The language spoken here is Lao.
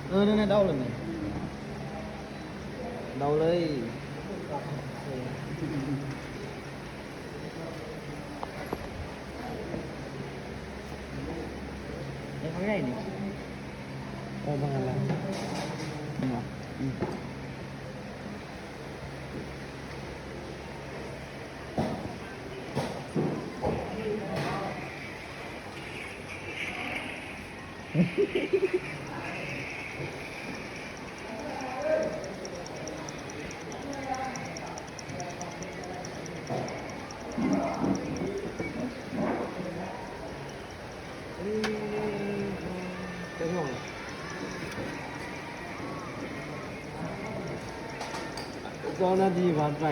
ເອີ ນັ້ນແຫຼະ ເດົາເລີຍແມ່ ເດົາເລີຍ. ເອີ ເບິ່ງຫັ້ນລະ ເຫັນບໍ່? ອືມ. ສອງນາທີຜ່ານໄປ.